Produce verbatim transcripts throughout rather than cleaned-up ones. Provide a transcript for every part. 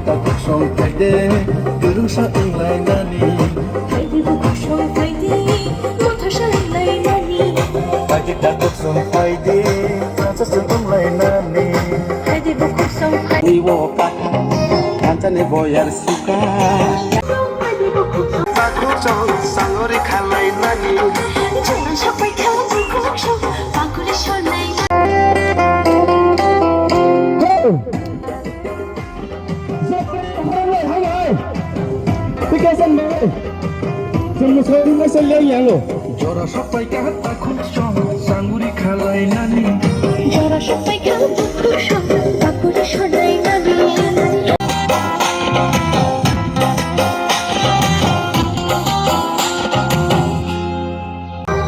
Takhuk song phaide, kwrwngsa wnglainani. Phaide bukhuk song phaide, mothosa wnglainani. Phaide takhuk song phaide, mothosa wnglainani. Phaide bukhuk song phaide. Iwo pakha, thansa ni boyar suka. Phaide bukhuk song. Takhuk song sangori khalainani. Jora sokpai kha bukhuk song, pangkuri sonai. Jora sokpai kha takhuk song sanguri khalainani. Jora sokpai kha takhuk song sanguri khalainani.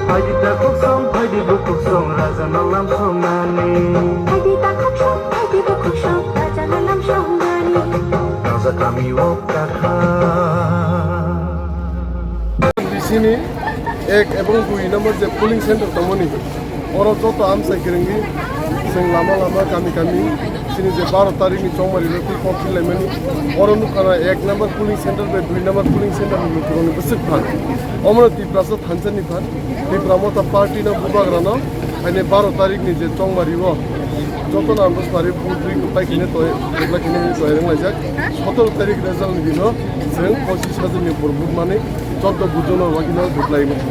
Phaidi takhuk song, phaidi bukhuk song, raja no lam song nani. Phaidi takhuk song, phaidi bukhuk song, raja no lam song nani. Raja kami o kakha. Bisini ek ebong dui number je polling center tongmani. Oro joto amchai kwrwngwi chwng lama lama kami kami chini je baro tarikni chongmari rok twi kok khilaimani. Oro nukha na ek number polling center bai dui number polling center ni mukhurokni bwswk phan. Omono Tiprasa thansa ni phan. Tipra Motha party no bubagra no haini baro tarikni je chongmari o joto no ang bwsmari butwi kwtai khene toi kwbla khene hwnwi toi rwnglaijak. Sotoro tarik result ni dino chwng pochis hajar ni upor vote mani joto bujono wagino vote laimani.